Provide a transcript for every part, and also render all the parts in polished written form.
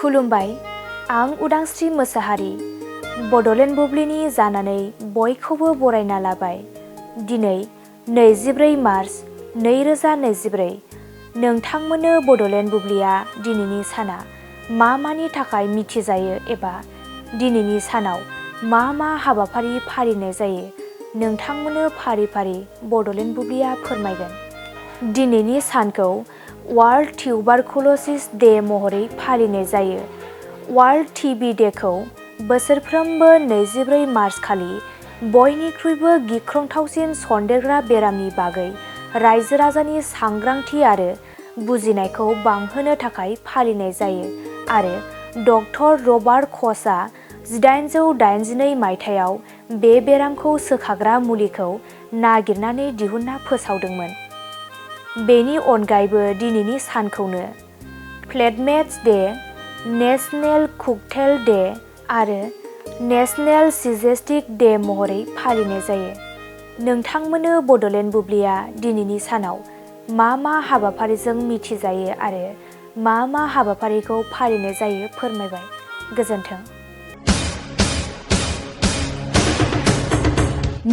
खुलुमबाय, आं उदांस्रि मोसाहारि बड'लेण्ड बुब्लिनि जानानै बयखौबो बरायना लाबाय। दिनै 24 मार्च 2024 नोंथांमोननो बड'लेण्ड बुब्लिया दिनैनि साना मानि थाखाय मिथिजायो एबा दिनैनि सानाव मा हाबाफारि फालिनाय जायो नोंथांमोननो फारि फारि बड'लेण्ड बुब्लिया फोरमायगोन। दिनैनि सानखौ वर्ल्ड टिउबारकुलोसिस डे महरै फालिनाय जायो। वर्ल्ड टिबि डेखौ बोसोरफ्रोमबो 24 मार्च खालि बयनिख्रुइबो गिख्रंथावसिन सन्देरग्रा बेरामनि बागै रायजो राजानि सांग्रांथि आरो बुजिनायखौ बांहोनो थाखाय फालिनाय जायो आरो डक्टर रबार्ट कचआ 1882 मायथाइयाव बे बेरामखौ सोखाग्रा मुलिखौ नागिरनानै दिहुनना फोसावदोंमोन। बेनि अनगायैबो दिनैनि सानखौनो प्लेटमेट्स डे, नेशनेल ककटेल डे आरो नेशनेल सिजेस्टिक डे महरै फालिनाय जायो। नोंथांमोननो बड'लेण्ड बुब्लिया दिनैनि सानाव मा हाबाफारिजों मिथिजायो आरो मा हाबाफारिखौ फालिनाय जायो फोरमायबाय। गोजोन्थों।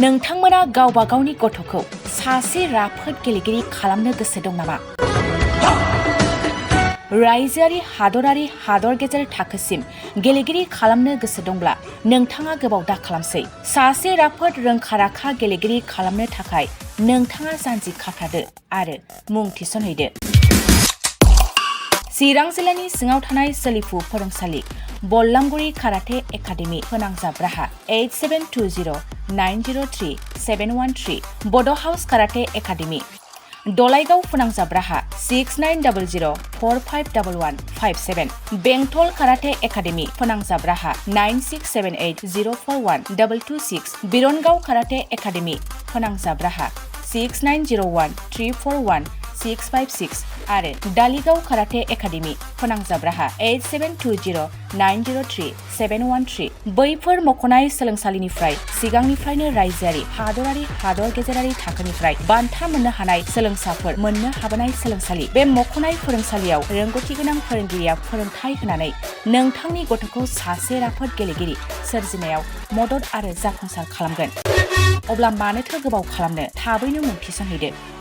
नोंथांमोना गावबा गावनि गथ'खौ सासे राफोद गेलेगिरि खालामनो गोसो दं नामा? रायजोआरि हादरारि हादर गेजेर थाखोसिम गेलेगिरि खालामनो गोसो दंब्ला नोंथाङा गोबाव दा खालामसै। सासे राफोद रोंखा-राखा गेलेगिरि खालामनो थाखाय नोंथाङा जानजि खाफ्रादो आरो मुं थिसनहैदो। चिरां जिल्लानि सिङाव थानाय सोलिफु फोरोंसालि बल्लामगुरि काराटे एकाडेमि फोनांजाब राहा 8720903713 बड' हाउस काराटे एकाडेमि दलाइगाव फोनांजाब राहा 6900451157 बेंटल काराटे एकाडेमि फोनांजाब राहा 9678041226 बिरनगाव काराटे एकाडेमि फोनांजाब राहा 6901341656 आरो दालिगाव काराटे एकाडेमि फोनांजाब राहा 8720903713 बैफोर मख'नाय सोलोंसालिनिफ्राय सिगांनिफ्रायनो रायजोआरि हादरारि हादर गेजेरारि थाखोनिफ्राय बान्था मोननो हानाय सोलोंसाफोर मोननो हाबोनाय सोलोंसालि। बे मख'नाय फोरोंसालियाव रोंगौथि गोनां फोरोंगिरिया फोरोंथाय होनानै नोंथांनि गथ'खौ सासे राफोद गेलेगिरि सोरजिनायाव मदद आरो जाफुंसार खालामगोन। अब्ला मानोथो गोबाव खालामनो, थाबैनो मुं थिसनहैदो।